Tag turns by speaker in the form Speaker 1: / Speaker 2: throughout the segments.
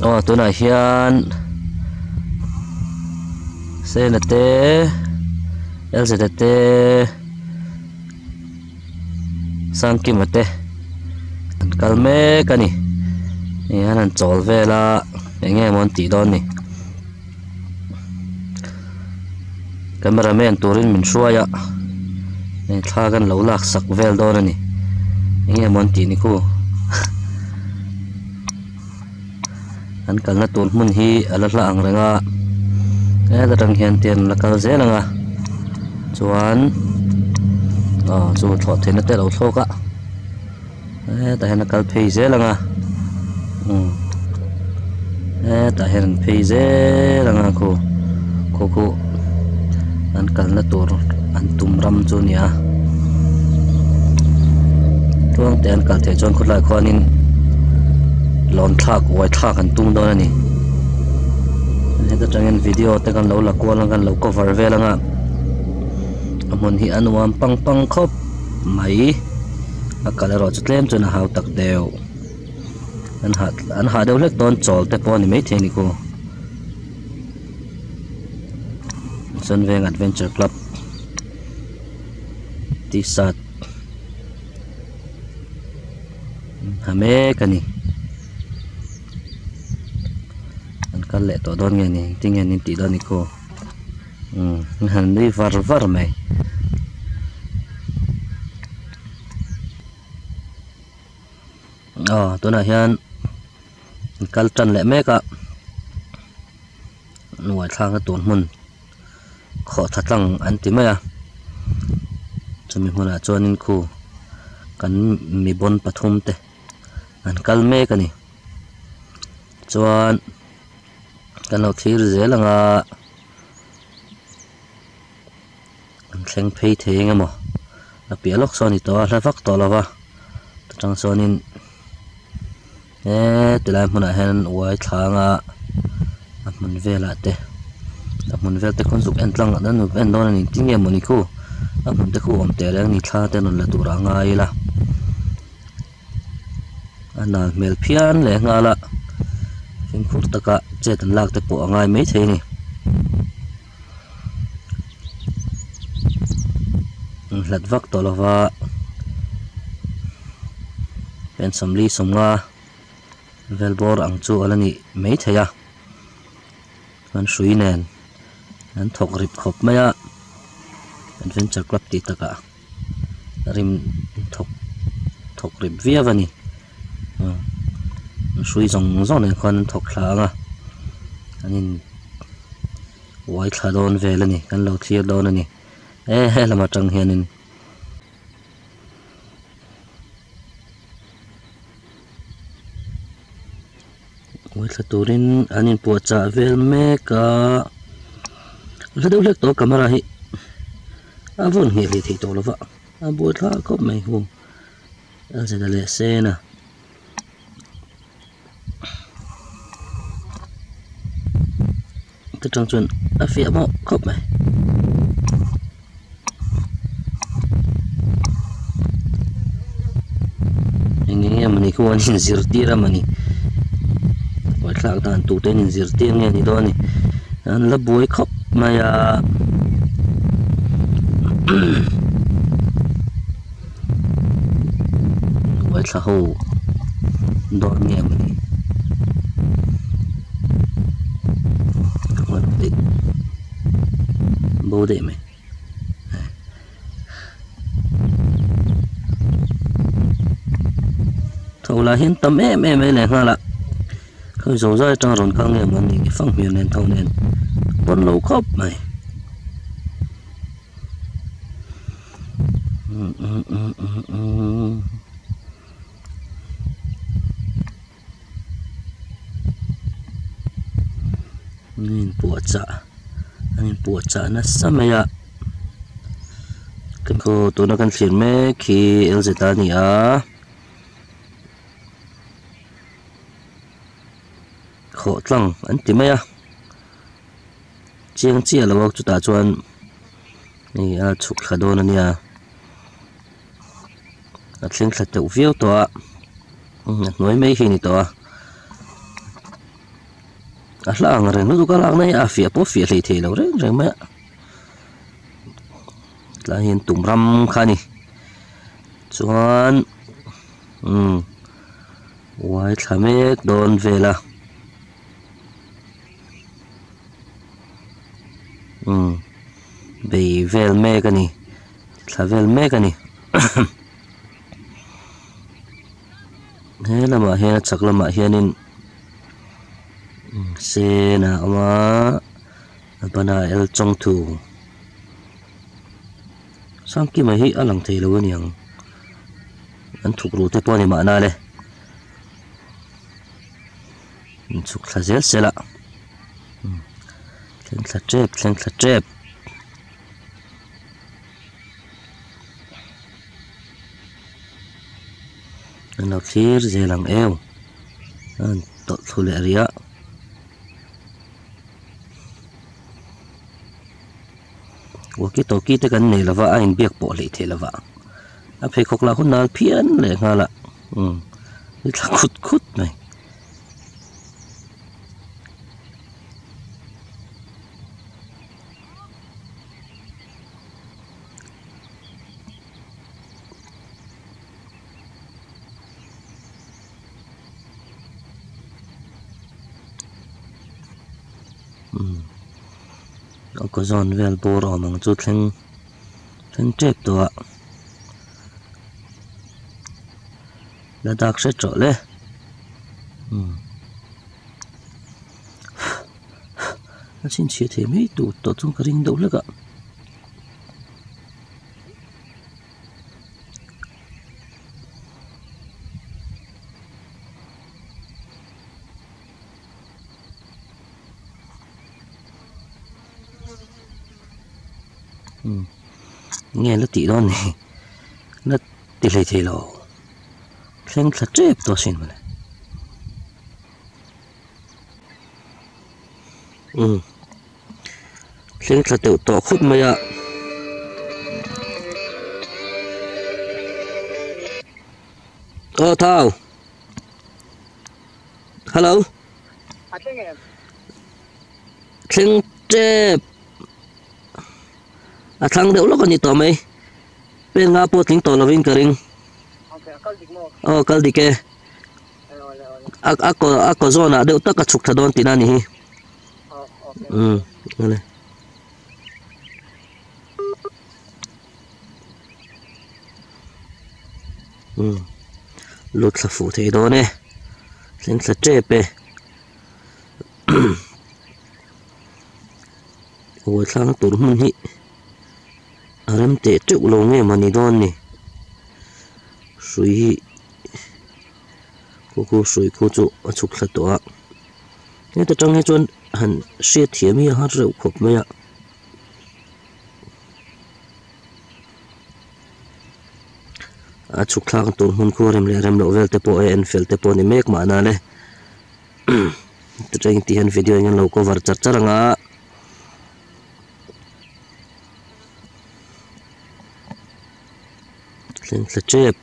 Speaker 1: Aw tunah hian Sena te Elzeta te Sangkima te an kal mek a ni hei hian an chawl vel a eng nge maw an tih dawn ni camera man turin min hruai a hei thla kan lo lak sak vel dawn a ni eng nge maw an tih ni khu an kalna tur hmun hi a la hla ang reng a heta tang hian te an la kal zel ang a chuan aw chu thlawh theihna te a lo thlawk a hetah hian a kal phei zel ang a umm hetah hian an phei zel ang a khu khu khu an kalna tur an tum ram chu a ni a tluang te an kal theih chuan khawtlai khuanin lawn thlak uai thlak an tum dawn a ni heta tangin video te kan lo la kual ang kan lo cover vel ang a a hmun hi a nuam pang pang khawp mai a kal erawh chu tlem chuan a hau tak deuh an hah an hah deuh hlek dawn chawl te pawh a ni maithei a ni ku. Sunveng Adventure Club t-shirt ha mek a ni an kal leh tawh dawn nge ni engtin nge an intih dawn ni khaw umm an han nui var var mai. Aw tunah hian an kal tan leh mek a nuai thlakna tur hmun khawhthla tlang an ti mai a chumi hmunah chuanin khu kan mi bawn pathum te an kal mek a ni chuan kan lo thlir zel ang a an thleng phei thei eng emaw a piah lawk sawn a ni tawh a hla vak tawh lo va chutang chuanin He tilai hmunah hian uai thla anga a hmun velah te a hmun vel te khawn zuk en tlang an zuk en dawn a ni tinge mawni khu a hmun te khu awm teh reng a ni thla te rawn la tur a ngai ila a nal hmel phian leh nghal a fimkhur taka chet an lak te pawh a ngai maithei a ni. Hlat vak tawh lova pen sawmli sawmnga vel bawr ang chu a la nih maithei a an hrui nen an thawk rip khawp mai a adventure club tih takah rim thawk thawk rip viau a ni an hrui zawng zawng nen khuan an thawk thla ang a an in. Uai thla dawn vel a ni kan lo thlir dawn a ni e he lam atang hianin uai thla turin an inpuahchah vel mek a hla deuh hlek tawh camera hi a vawn ngheh hlei theih tawh lova a buai thlak khawp mai hu a zet a leh sen a. Ta tang chuan a fiah mawh khawp mai. Eng eng nge mawni khu an inzirtir a mawni buaithlak dan tur te an inzirtir nge ni dawn a ni an la buai khawp mai a. Uaithla ho dawn nge mawni bo daih mai tho lah hian tam em em mai leh nghal a khawi zo zai atang rawn kal nge mawni fang hmel nen tho nen pawn lo khawp mai. An inpuahchah an inpuahchah nasa mai a aw tuna kan thlir mek hi lz a ni a. Khawh tlang an ti mai a. Chiang chiah lo a chutah chuan hei a chhuk thla dawn a nia a thleng thla teuh viau tawh a a hnuai mai hi a ni tawh a. A hla ang reng lutuk a lakna hi a fiah pawh fiah hlei thei lo reng reng mai a tlai hian tum ram kha a ni chuan umm uai thla mek dawn vel a umm bei vel mek a ni thla vel mek a ni. He lamah hian a chhak lamah hianin sen a awm a a banah el chawngthu sangkima hi a lang thei lo a niang an thuk ru te pawh a ni mahna le in chhuk thla zel sela thleng thla tep thleng thla tep. An lo thlir zel ang eu a han tawlh thlu leh rih a walkie talkie te kan nei lova a inbiak pawh hleih theih lova a pheikhawk lah hun nal phian leh nghal a umm ni thla khut khut mai. A kaw zawn vel bawr awm ang chu thleng thleng tep tawh a la dak hret rawh le umm a chhinchhiah thei mai tur tawh chuan ka ring deuh hlek a. Nge la tih dawn ni la ti hlei thei lo thleng thla tep tawh asin mawle umm. Thleng thla deuh tawh khawp mai a. Aw thau. Hello. Thleng tep. A thlang deuh lawk a ni tawh mai. Pen nga pawh tling tawh lovin ka ring. Aw kal dik e. A a kaw a kaw zawnah deuh tak a chhuk thla dawn tihna a ni hi. Umm awle. Umm lut thla fuh thei dawn e thleng thla tep e hawi thlangna tur hmun hi a rem teh teuh lo nge mawni dawn ni hrui hi khu khu hrui khu chu a chhuk thla tawh a. Heta tang hi chuan han hriat thiam hi a har reuh khawp mai a. A chhuk thlak tur hmun khu rem leh rem loh vel te pawh a en fel te pawh a ni mek mahna le. Tichuan ti hian video in an lo cover char char ang a. Thleng thla tep.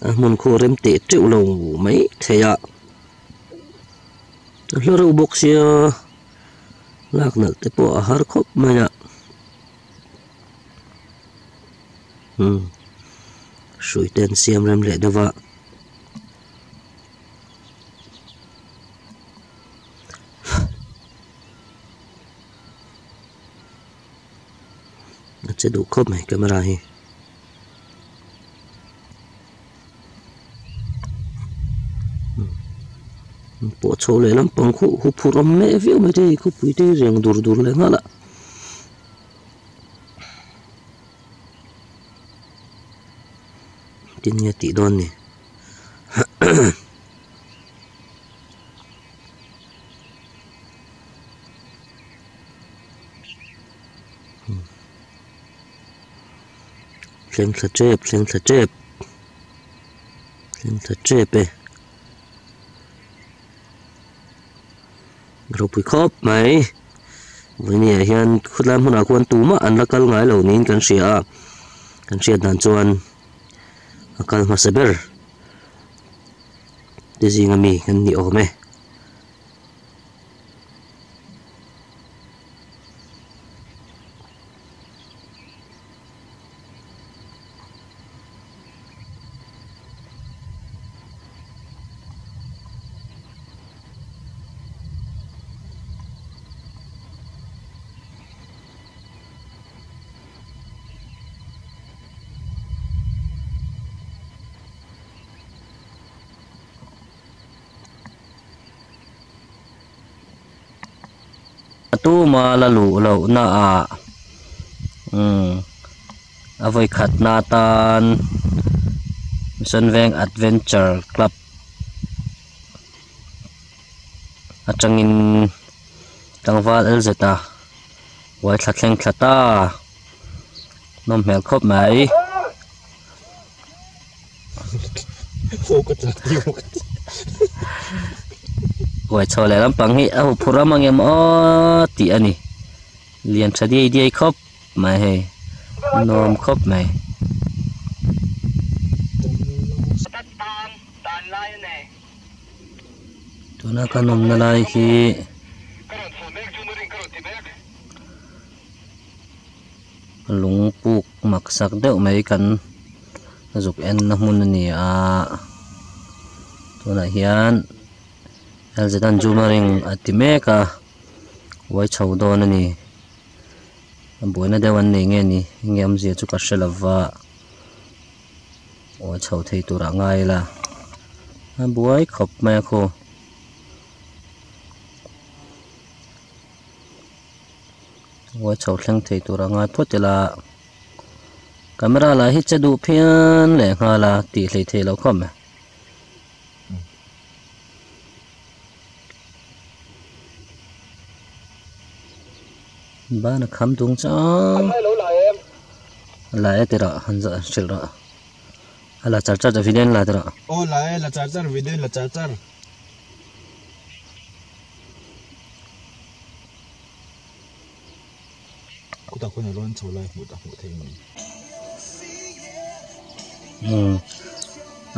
Speaker 1: A hmun khu a rem teh teuh lo mai thei a a hla reuh bawk sia lak nalh te pawh a har khawp mai a umm hrui te an siam rem leh deuh a. A che duh khawp mai camera hi. Pawh chho leh lampang khuh huphurh awm meh viau mai te hei khawpui te hi reng dur dur leh nghal a. Tin nge tih dawn ni. Thleng thla tep thleng thla tep thleng thla tep e ropui khawp mai vawinia hian khawtlai hmunah khuan tumah an la kal ngai lo niin kan hria a kan hriat dan chuan a kal hmasa ber. Te zinga mi kan ni awm e. Tuma la luh loh na ah umm a vawi khat na atan Mission Veng Adventure Club atangin tlangval L zet a uai thla thleng thla ta nawm hmel khawp mai. Uai chho leh lampang hi a huphurh ram ang em aw tih a ni lian tha diai diai khawp mai hei nuam khawp mai. Tuna kan awmna lai hi lung puk mak sak deuh mai kan zuk en na hmun a ni a tunah hian Elzetan jumaring a ti mek a uai chho dawn a ni a buaina deuh an nei nge ni enge awmzia chu ka hre lova uai chho thei turah ngai ila a buai khawp mai a khaw. Uai chho thleng thei tur a ngai phawt ila camera lah hi che duh phian leh nghal a tih hlei thei loh khawp mai. Ban a kham tung chang la e tira han za hrilh rawh a la char char ta video in la tira.
Speaker 2: Aw la e la char char video in la char char. Khutah khuan a rawn chho lai hmuh ta hmuh thei mai.
Speaker 1: Umm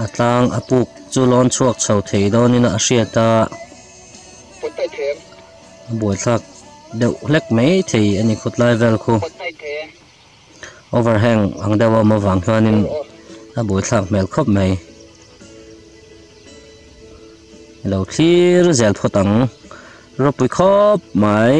Speaker 1: a tlang a puk chu lawn chhuak chho thei dawnin a hriat a a buaithlak deuh hlek mai thei a ni khawtlai vel khu overhang ang deuh a awm avang chuanin a buaithlak hmel khawp mai. Lo thlir zel phawt ang ropui khawp mai.